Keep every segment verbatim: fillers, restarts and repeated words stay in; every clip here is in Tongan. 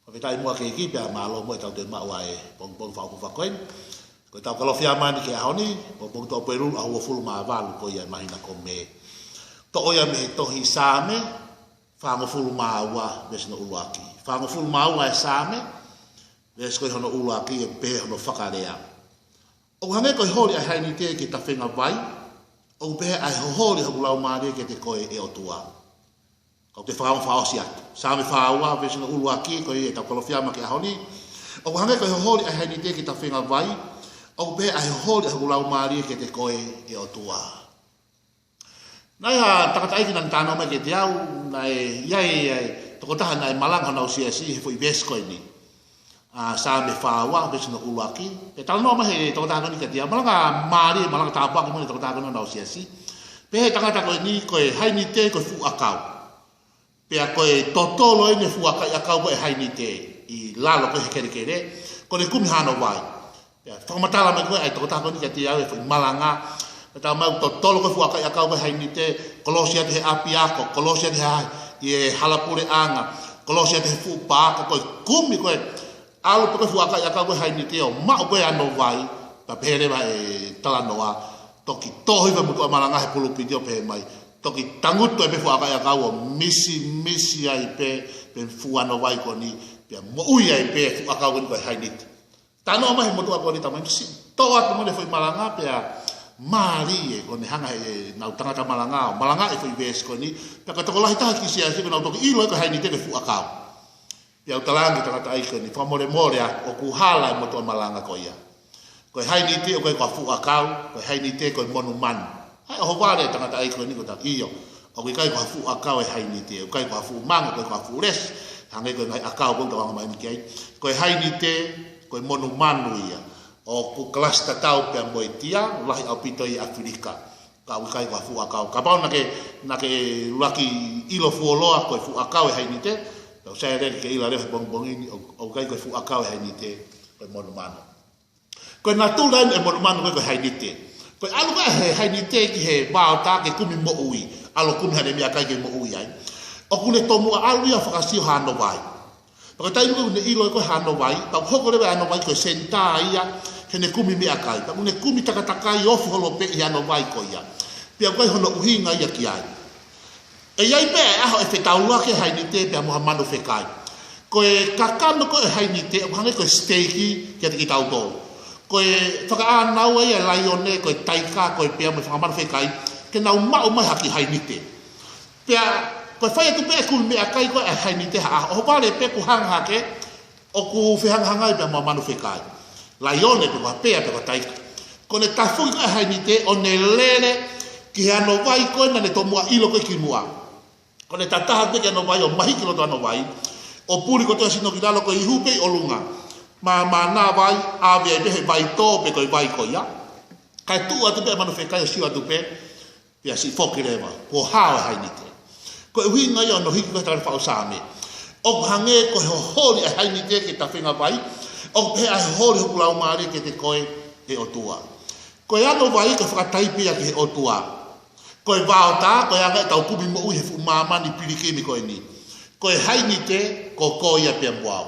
Fakafetaʻi muʻa ki he ʻEiki pea mālō muʻa ʻetau toe maʻu ʻa e pongipongi fakaʻofoʻofa ko eni. Ko ʻetau Kalofiama ni ki he ʻaho ni, pongipongi Tuʻapulelulu ʻaho uofulu mā valu ko ia ʻo e māhina ko Mē. Toʻo ia mei he tohi Saame, fāngofulu mā ua, veesi hono ʻuluaki. Fāngofulu mā ua ʻo e Saame, veesi ko hono ʻuluaki ʻoku pehē hono fakalea: ʻOku hangē ko e holi ʻa e hainite ki he tafenga vai, ʻoku pehē ʻa e holi ʻa hoku laumālie kiate koe, ʻe ʻOtua. Kau toe fakaongo fakaʻosi atu. Saame fā ua, veesi hono ʻuluaki, ko ia ʻetau Kalofiama ki he ʻaho ni. ʻOku hangē ko e holi ʻa e hainite ki he tafenga vai, ʻoku pehē ʻa e holi ʻa hoku laumālie kiate koe, ʻe ʻOtua. Naʻe ʻi ai ha tangataʻeiki naʻa ne talanoa mai kiate au, naʻe ʻi ai e tokotaha naʻe malanga honau siasi he foʻi veesi ko eni. ʻA, Saame fā ua, veesi hono ʻuluaki. Pea talanoa mai he tokotaha ko eni kiate au, malanga mālie, malanga tāpuaki mo e tokotaha ko eni honau siasi. Pehē ʻe he tangata ko eni, ko e hainite ko e fuʻu ʻakau. Pea ko e totolo eni e fuʻu ʻakau ko e hainite ʻi lalo ko ē he kelekele, ko ʻene kumi hano vai. Pea fakamatala mai ko ē ʻa e tokotaha ko eni kiate au e foʻi malanga. Pea talamai ʻoku totolo ko ē fuʻu ʻakau ko e hainite, kolosi atu he ʻapiako, kolosi atu he, ʻi he hala puleʻanga, kolosi atu he fuʻu paaka, ko e kumi ko ē, ʻalu pē ko ē fuʻu ʻakau ko e hainite ʻo maʻu ko ē ʻa hono vai, pea pehē leva e talanoa, toki tohi pē motuʻa malanga he pulupiti ʻo pehē mai, toki tangutu ai pē fuʻu ʻakau ʻo misimisi ai pē, pē fuʻu ʻa hono vai ko eni, pea moʻui ai pē fuʻu ʻakau ko eni ko e hainite. Talanoa mai he motuʻa ko eni, talamai siʻi toʻo atu mo ʻene foʻi malanga pea mālie ko ʻene hanga heʻenau tangata malanga ʻo malanga e foʻi veesi ko eni, pea ko e tokolahi taha ki siasi ko ʻenau toki ʻilo ai ko e hainite ko e fuʻu ʻakau. Pea u talaange ki he tangataʻeiki ko eni, fakamolemole ā, ʻoku hala e motuʻa malanga ko ia. Ko e hainite ʻoku ʻikai ko ha fuʻu ʻakau, ko e hainite ko e monumanu. ʻA ia ʻohovale e tangataʻeiki ko eni, ko e tala, ʻio, ʻoku ʻikai ko ha fuʻu ʻakau e hainite, ʻoku ʻikai ko ha fuʻu manga, ʻoku ʻikai ko ha fuʻu lesi, hangē ko e ngaahi ʻakau ko ē ʻoku tau hanga mai ni ki ai. Ko e hainite, ko e monumanu ia. ʻOku kalasi tatau pea mo e tia, lahi ʻaupito ʻi ʻAfilika. Ka ʻoku ʻikai ko ha fuʻu ʻakau. Kapau naʻa ke, naʻa ke ʻuluaki ʻilo fuoloa ko e fuʻu ʻakau e hainite, pea ʻoku sai leva ke ʻilo leva he pongipongi ni, ʻoku, ʻoku ʻikai ko e fuʻu ʻakau e hainite, ko e monumanu. Ko e natula eni e monumanu ko ē ko e hainite. Ko e ʻalu ko ē he hainite ki he vaotā ke kumi moʻui, ʻalu ʻo kumi haʻane meʻakai ke moʻui ai, ʻoku ne tomuʻa ʻalu ia ʻo fakasio hano vai. Pea ko e taimi ko ē ʻoku ne ʻilo ko ē hano vai, pea ʻoku hoko leva hano vai ko e senitā ia heʻene kumi meʻakai. Pea ʻoku ne kumi takatakai ofi holo pē ʻi hano vai ko ia. Pea ʻoku ʻi ai hono ʻuhinga ia ki ai. ʻE ʻi ai pē ʻa e ʻaho ʻe fetaulaki e hainite pea mo ha manu fekai. Ko e kakano ko ē hainite, ʻoku hangē ko e siteiki kiate kitautolu. Ko e fakaʻānaua ia e laione, ko e taika, ko e pea mo e fanga manu fekai, ke nau maʻu mai ha kiʻi hainite. Pea, ko e fai atu pē e kumi meʻakai ko ē ʻa e hainite ha ʻaho, ʻohovale pē kuo hanga hake, ʻoku fehangahangai pea mo e manu fekai. Laione pe ko ha pea pe ko ha taika. Ko ʻene tafoki ko ē e hainite, ʻo ne lele ki he hano vai ko ē naʻa ne tomuʻa ʻilo ko ē kimuʻa. Ko ʻene tataha pē ki hano vai ʻo mahiki loto hano vai, ʻo puli kotoa e sino ki lalo ko e ihu pē ʻi ʻolunga. Māmānava ai, ʻave ai pē he vai tō pe ko e vai ko ia. Kae tuʻu atu pē e manu fekai ʻo sio atu pē, pea siʻi foki leva, kuo hao e hainite. Ko e ʻuhinga ia hono hiki ko ē he tala ʻa e faʻu Saame. ʻOku hangē ko e holi ʻa e hainite ki he tafenga vai, ʻoku pehē ʻa e holi hoku laumālie kiate koe, ʻe ʻOtua. Ko e hano vai ko e fakataipe ia ki he ʻOtua. Ko e vaotā, ko e anga ʻetau kumi moʻui he fuʻu māmani pilikimi ko eni. Ko e hainite, ko koe ia pea mo au.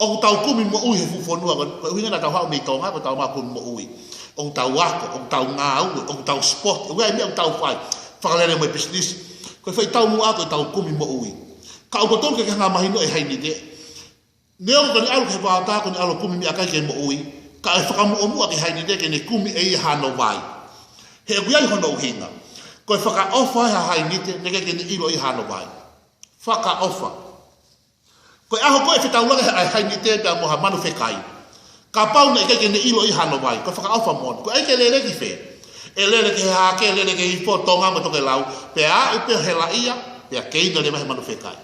ʻOku tau kumi moʻui he fuʻu fonua, ko, ko e ʻuhinga naʻa tau haʻu mei Tonga, ko ʻetau maʻu kumi moʻui. ʻOku tau ako, ʻoku tau ngāue, ʻoku tau sport, ʻoku ʻi ai e meʻa ʻoku tau fai. Fakalele mo e pisinisi. Ko e fai taumuʻa ko ʻetau kumi moʻui. Ka ʻoku totonu ke ke hanga ʻo mahinoʻi e hainite. Neongo ko ʻene ʻalu ki he vaotā, ko ʻene ʻalu ʻo kumi meʻakai ke moʻui, ka ʻe fakamuʻomuʻa ki he hainite ke ne kumi ʻe ia hano vai. He ʻoku ʻi ai hono ʻuhinga. Ko e fakaʻofa ʻa e hainite, naʻe ʻikai ke ne ʻilo ʻe ia hano vai. Fakaʻofa. Ko e ʻaho ko ē ʻe fetaulaki ai e hainite pea mo ha manu fekai, kapau naʻe ʻikai ke ne ʻilo ʻe ia hano vai, ko e fakaʻofa moʻoni. Ko e ʻai ke lele ki fē? ʻE lele ki he hahake, lele ki he ifo, tonga mo tokelau, pea aʻu pē ʻo helaʻia, pea keina leva he manu fekai.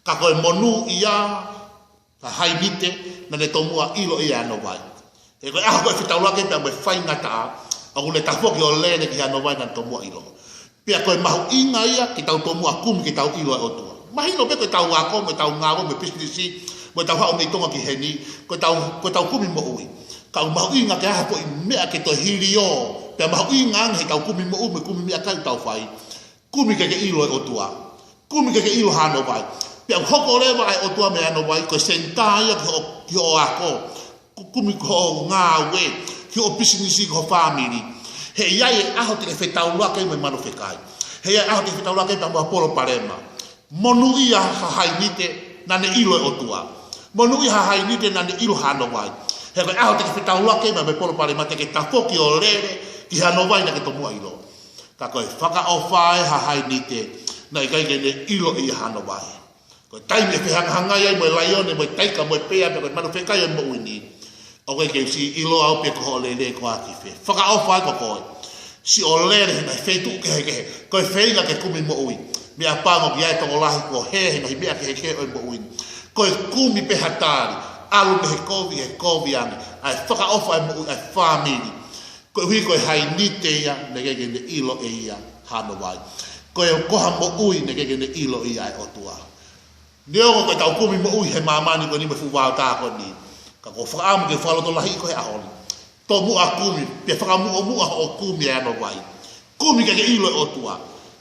Ka ko e monūʻia ʻa e hainite naʻa ne tomuʻa ʻilo ʻe ia hano vai. He ko e ʻaho ko ē ʻe fetaulaki ai pea mo e faingataʻa, ʻoku ne tafoki ʻo lele ki hano vai naʻa ne tomuʻa ʻilo. Pea ko e mahuʻinga ia ke tau tomuʻa kumi ke tau ʻilo e ʻOtua. Mahino pē ko ʻetau ako, mo ʻetau ngāue, mo e pisinisi, mo ʻetau haʻu mei Tonga ki heni, ko ʻetau, ko ʻetau kumi moʻui. Ka ʻoku mahuʻinga ke ʻi ai ha foʻi meʻa ke toe hiliō, pea mahuʻinga ange heʻetau kumi moʻui, mo e kumi meʻakai ʻoku tau fai. Kumi ke ke ʻilo e ʻOtua. Kumi ke ke ʻilo hano vai. Pea ʻoku hoko leva ʻa e ʻOtua mei he anovai ko e senitā ia ki hoʻo, ki hoʻo ako, ko e kumi ki hoʻo ngāue, ki hoʻo pisinisi, ki ho fāmili. He ʻe ʻi ai e ʻaho te ke fetaulaki ai mo e manu fekai. He ʻe ʻi ai e ʻaho te ke fetaulaki ai pea mo ha palopalema. Monūʻia ha hainite naʻa ne ʻilo e ʻOtua. Monūʻia ha hainite naʻa ne ʻilo ha anovai. He ko e ʻaho te ke fetaulaki ai mo e palopalema te ke tafoki ʻo lele ki he anovai naʻa ke tomuʻa ʻilo. Ka ko e fakaʻofa ē ha hainite naʻe ʻikai ke ne ʻilo ʻe ia ha anovai. Ko e taimi ʻe fehangahangai ai mo e laione, mo e taika, mo e pea, pea ko e manu fekai ʻo e moʻui ni. ʻOku ʻikai ke u siʻi ʻilo au pe ko hoʻo lele ko ā ki fē. Fakaʻofa ē ko koe. Siʻo lele he ngaahi feituʻu kehekehe. Ko e feinga ke kumi moʻui. Meʻapango ki ai tokolahi kuo hē he ngaahi meʻa kehekehe ʻo e moʻui ni. Ko e kumi pē ha tali. ʻAlu mei he kovi, he kovi ange. ʻA e fakaʻofa e moʻui, ʻa e fāmili. Koeʻuhi ko e hainite ia, naʻe ʻikai ke ne ʻilo ʻe ia ha anovai. Ko e ko ha moʻui, naʻe ʻikai ke ne ʻilo ʻe ia e ʻOtua. Neongo ko ʻetau kumi moʻui he māmani ko eni mo e fuʻu vaotā ko eni. Ka ʻoku ou fakaʻamu ke fakalotolahiʻi koe he ʻaho ni. Tomuʻa kumi, pea fakamuʻomuʻa hoʻo kumi e anovai. Kumi ke ke ʻilo e ʻOtua.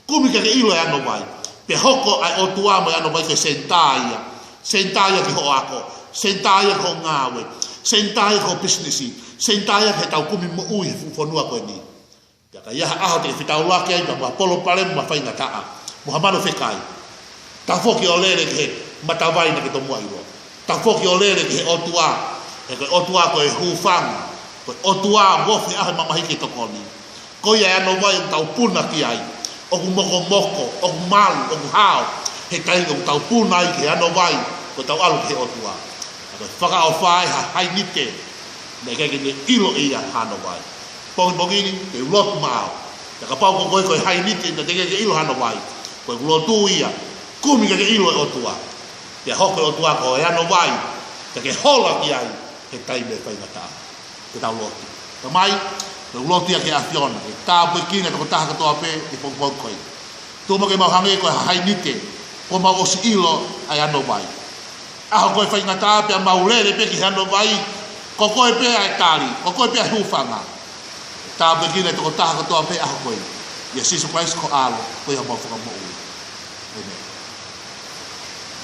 Kumi ke ke ʻilo e anovai. Pea hoko ʻa e ʻOtua mo e anovai ko e senitā ia. Senitā ia ki hoʻo ako. Senitā ia ki hoʻo ngāue. Senitā ia ki hoʻo pisinisi. Senitā ia ki heʻetau kumi moʻui he fuʻu fonua ko eni. Pea ka ʻi ai ha ʻaho te ke fetaulaki ai mo ha palopalema mo ha faingataʻa, mo ha manu fekai, tafoki ʻo lele ki he matavai naʻa ke tomuʻa ʻilo. Tafoki ʻo lele ki he ʻOtua. He ko e ʻOtua ko e hūfanga. Ko e ʻOtua ʻoku ofi ʻa e mamahi ke tokoni. Ko ia e anovai ʻoku tau puna ki ai. ʻOku mokomoko, ʻoku malu, ʻoku hao. He taimi ʻoku tau puna ai ki he anovai, ko ʻetau ʻalu ki he ʻOtua. Ka ko e fakaʻofa ē ha hainite naʻe ʻikai ke ne ʻilo ʻe ia ha anovai. Pongipongi ni, te u lotu maʻau. Pea kapau ko koe ko e hainite naʻe ʻikai ke ʻilo ha anovai, ko ʻeku lotu ia, kumi ke ke ʻilo e ʻOtua. Pea hoko e ʻOtua ko e anovai te ke hola ki ai he taimi ʻo e faingataʻa. Ke tau lotu. Tamai, te u lotu ia ki he ʻAfiona, ke tāpuekina e tokotaha kotoa pē he pongipongi ko eni. Tuku muʻa ke mau hangē ko e hainite, kuo mau ʻosi ʻilo ʻa e anovai. ʻAho ko e faingataʻa pea mau lele pē ki he anovai, ko koe pē ʻa e tali, ko koe pē ʻa e hūfanga. Tāpuekina e tokotaha kotoa pē he ʻaho ko eni. ʻIa Sīsū Kalaisi ko ho ʻAlo, ko ia homau Fakamoʻui. ʻĒmeni.